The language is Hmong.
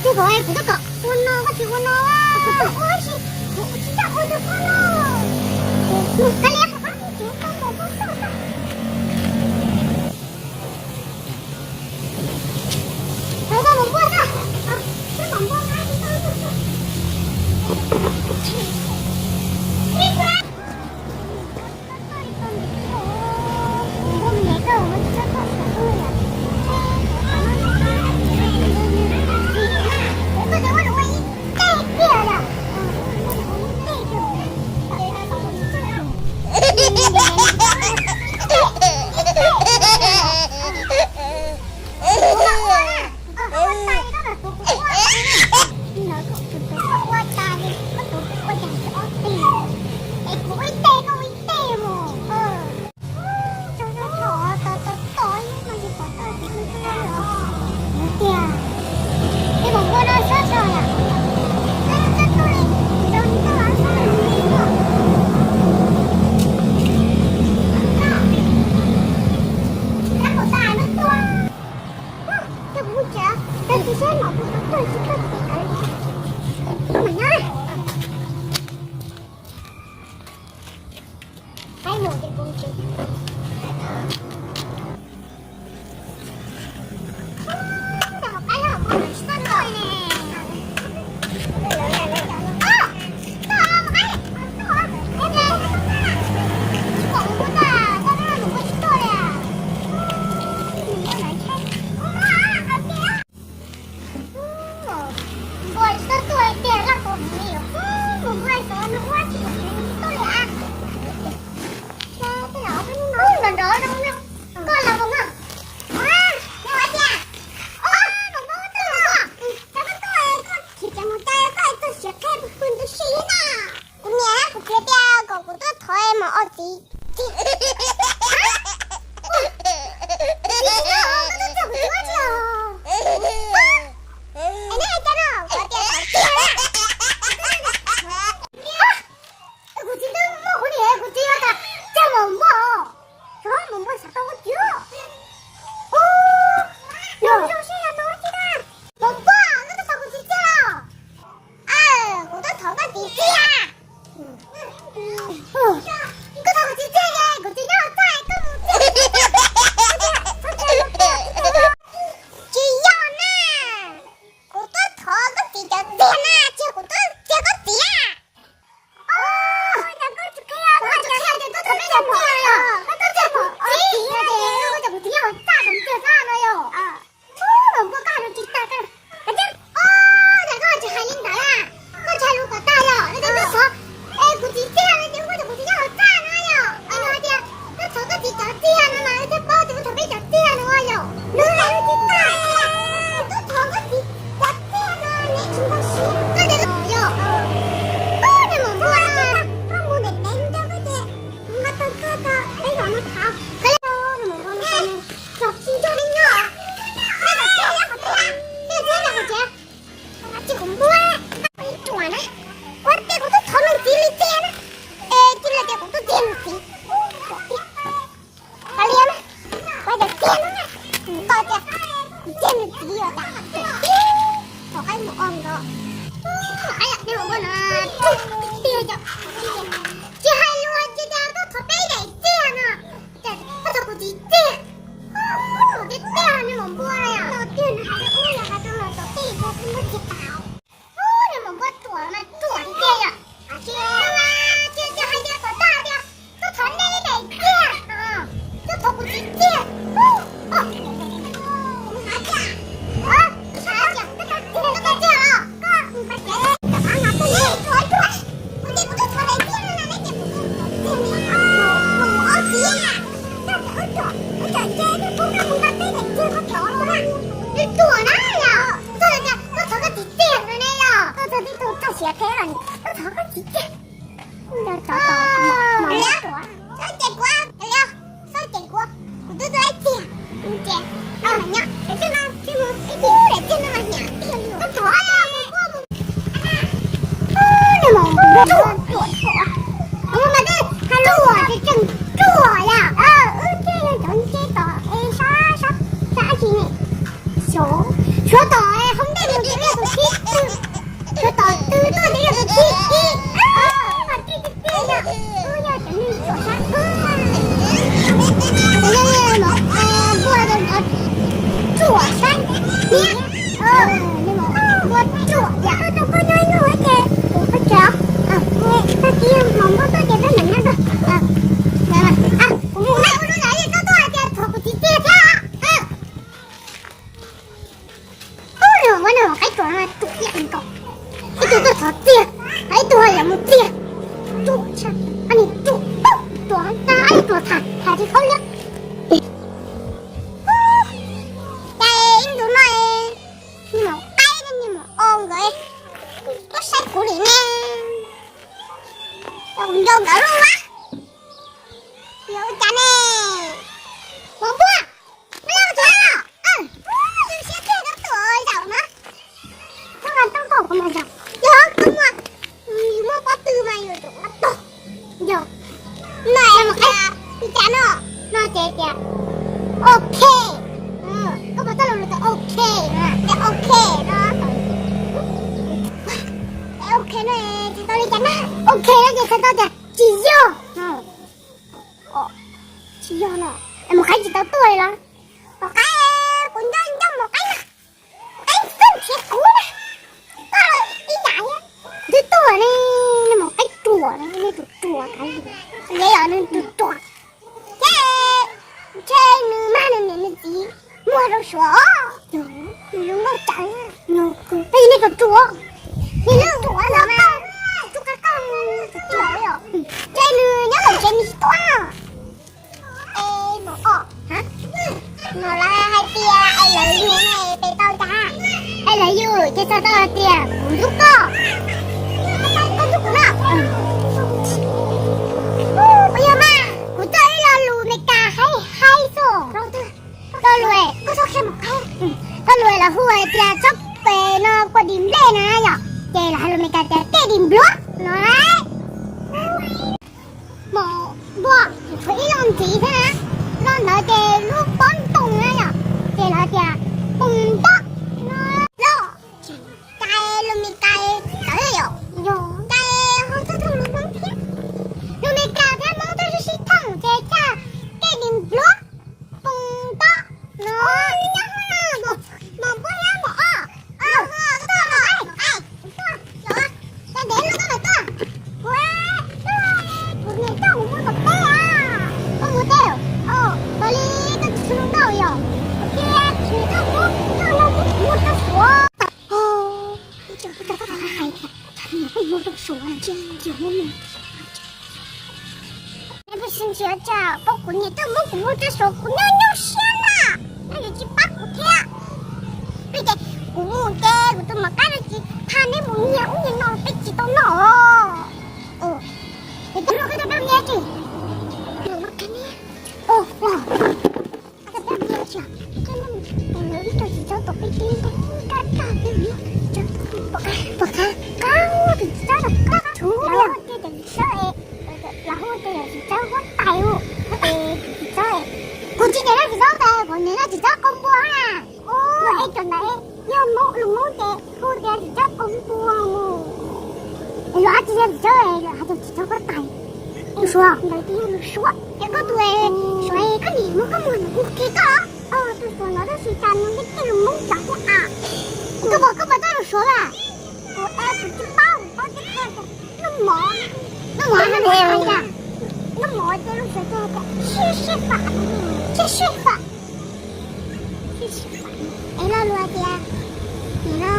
Ces kuv twb kom ua no koj tsis ua no, ua tsis ua tus koj no. Mus kav liam, kuv qab mus tsev tau mus npua toj. Tau tau mus npua toj. Twb kom npua qab tsis tau mus toj. Npua tsis tau tuaj tiag, laj tus hais li, mus npua xyov nws ua tsis tau li a. Nrov nrov zoo na, koj los mus no. Ua, yog hais tias, ua, mus npua tuaj los, koj tuaj, koj chim tsam mus cas koj tuaj siav qhia pw pw ntawd si na. Kuv niam, kuv txiv tias kom kuv tuaj thov es mos o txiv. Txiv tsis tau, koj tuaj txog kuv txiv ua tsi os? Es neb hais cas no, kuv tias thov txiv na. Kuv txiv twb muaj kuv niam, kuv txiv yuav tas cag mos npua. Xyov mos npua xyov tau ua tsi. Ub, yog zoo siab yog tau ua tsi na. Mos npua, koj tuaj thov kuv txiv txiaj los? Kuv tuaj thov koj txiv txiaj. Koj thov kuv txiv txiaj es kuv txiv nyob hauv txaj koj mus txiaj. Tsis yog na, kuv tuaj thov koj txiv cov txiag na, tsis yog kuv tuaj txiag koj txiv. Koj tsis qhia tias koj thov peb cov txiag los? Koj tuaj txiag mos txiv no ces koj cov kuv txiv nyob hauv txaj kom txiag txaj no yog. Mos npua, koj hais lus tsis tag koj. Cas koj tsis hais li ntawd a? Koj tsis hais lus kom tag yog? Koj twb thov es kuv txiv txiag no ces koj cov kuv txiv nyob hauv txaj no yog? Es nws hais tias koj thov koj txiv cov txiag no mas thiaj paub tias koj thov peb cov txiag no yog? Nws hais lus tsis tag, koj thov koj txiv cov txiag no neb tsis nkag siab koj tias yog. Ub, niag mos npua, koj mus ntev ntev ncaj koj ces kuv nqa tau koj tau peb zaum no thov koj li. Niag mos npua no txog tsis ncaj li no. Koj txiv nyob qhov twg? Koj txiv nyob qhov tsev. Tsis kuv npua, tsuas na. Ua tias kuv twb thov nws txiv li tiag na. Es cia li tias kuv twb txiag nws txiv. Ua tiag, kav liam na, kuv hais tias txiag no na. Koj tias kuv txiag nws txiv os, cas thaum qaib mus o nrov. Ua qaib yam niag mos npua no tiag tiag, tsis hais lus ces cas koj thov peb daim txiag no. Koj thov kuv txiv txiag. Ua tiag tiag, niag mos npua no yom, tiag nws hais rau ub los hais rau los tom tej ces kuv muab txiag tas. Ub, niag mos npua ruam mas ruam tiag yom. Tsis, tsis, tsis hais tias kom tag tias koj thov nej daim txiag, koj thov kuv txiv txiag. Ub, ub, ub, ub, ub, ub, ub, ub, ub, ub, ub, ub, Tsam nce tuaj pub koj mus nqa teb daim txiag koj thov los na. Twb ruam na yom, koj tias koj thov koj txiv txiag no ne yom, koj txog tib tug txoj sia qhia los koj thov koj txiv txiag. Txhob ces kuv, txhob ces kuv, kuv twb txog ib txiag, kuv ces no mas nyob, daim txiag no tsis mus, ib txiag daim txiag no mas hnyav tiag li. Koj thov mus, mus, mus. Ub, nws mas ruam ruam, kuv mas twb ruam tseem ruam yom. Wb thiaj yog cov nce tom es sab sab sab tsi ne. Xyov, xyov tom hauv ntej mus ces yog tus thib, xyov tom twg tuaj ces yog tus thib ib. Mas tiag tiag tiag yog, wb yog cov neeg ruam sab, tus neeg ruam sab, ruam sab, ruam yam rau koj nyob ib hnub ces kuv koj tsev, tag kis mos npua tuaj ces peb mam nyob dua. Kuv mus na, ua zoo yam li koj tuaj hais tias thov kuv txiv txiag thiab. Ub, ua no qaib ruam no ruam ib yam nkaus. Ib tug tuaj thov txiag, ib tug yam mus txiag. Ruam, ruam, ruam tag, ruam tham tham tsis khaub liab. Cas ib ntus no, niag maum qaib niag maum o nkawd tuaj saib kuv li ne. Kuv nco nkawd lub vab. Yog ua cas ne? Maum npua, npua, yus siab tiag koj tuaj zaum na. Koj nqa tau kom kuv mus zaum. Yog koj muaj, yus muaj pob tw mas yus tau. Yog, no, li cas no? No ces tias ok. Koj puas tau lus tias ok? Tias ok no. Ok no ces tau li cas na? Ok no ces txhais tau tias tsis yog. Tsis yog no, maum qaib tsis tau tuaj li los? Maum qaib, kuv nco nco maum qaib na. Maum qaib txawj nrhiav kuv na. Koj los ib yam thiab. Twb tuaj ne, maum qaib ruam, nws tus ruam, nws tus ruam. Thiab ntshe nws mag nws niam nws txiv muag rau Suav os. Nws zoo nkauj tsawv. Peb nej tus ruam, nej lub ruam no mas tub qab qaj tus ruam os. Ntshe nws nyob tom tsev nws tsis tuaj. Es maum o, no lawv hais tias I love you ne, pes tau cas? I love you ces txhais tau hais tias kuv ntxub koj. Koj ntxub kuv na. Puas yog mas? Kuv txoj ib lo lus Meskas haib haib xwb. Lo lus, koj txhob qhia maum qaib. Lo lus lawv hu hais tias txhob pes no kua dis nplej na yom, ces lawv hais lus Meskas tias kej dis npluab no. Maum npua, tshuav ib lo ntxiv thiab na. Lo ntawd ces lub pob ntoo na yom, ces lawv tias poos ntob no. Los, cas lus Meskas tawv yom? Yog, cas ho txog thaum lus Hmoob thiab. Lus Meskas thiab Hmoob twb sib sib thooj ces cas kej dis npluab, poos ntob no. Maum npua thiab maum o, koj tuaj los? Cas ntev lub koj mam tuaj? Kuv, kuv niam coj kuv mus tom teb a. Koj mus teb? Tos li koj tsis tshua zoo nkauj yom? Tias tsis tau muab, tsis tau muab kuv mus rau Suav. Ib co, ib co, koj hais tias niam peb mus rau Suav, ntsia mus. Neb pheej sib nrhiav tsam pom kuv niam tuaj muab kuv mus rau Suav kuv nyob nyuaj siab na, neb yuav tsis pab kuv thiab. Vim ces kuv mus ces kuv tus maum qab no tsis tha neb mus nyiag ub nyiag no peb tsis tau noj. Ces koj noj koj tau dab niag tsis? Los, koj dab niag tsis? Koj noj, lawv ib co txiv tsawb tom peb teb ntag, kab kab peb mus noj txiv tsawb. Pom qab, pom qab, qab txiv tsawb los koj txhuv lawv tias txiv tsawb es, lawv hu tias yog txiv tsawb huab tais hu, huab tais txiv tsawb es. Kuv tsis nyiam noj txiv tsawb huab tais, kuv nyiam noj txiv tsawb qau npua na. Ua es cov ntawd yog Hmoob, lus Hmoob ces hu tias txiv tsawb qau npua mus. Luag hais tias yog txiv tsawb, luag hais tias txiv tsawb huab tais. Lus Suav, ntawd twb yog lus Suav. Ces koj tus Suav koj nim muab koj muag ntawm kuv qhia koj. Tus Suav no tab sis cas nws tej lus Hmoob ntxov thiab a. Koj puas, koj puas tau lus Suav mas? Kuv, kuv tsis paub, kuv paub tib qho tias noj mov, noj mov no hais tias, noj mov ces lus Suav ces hais tias siab siab fam, siab siab fam. Es lo lus hais tias, nim no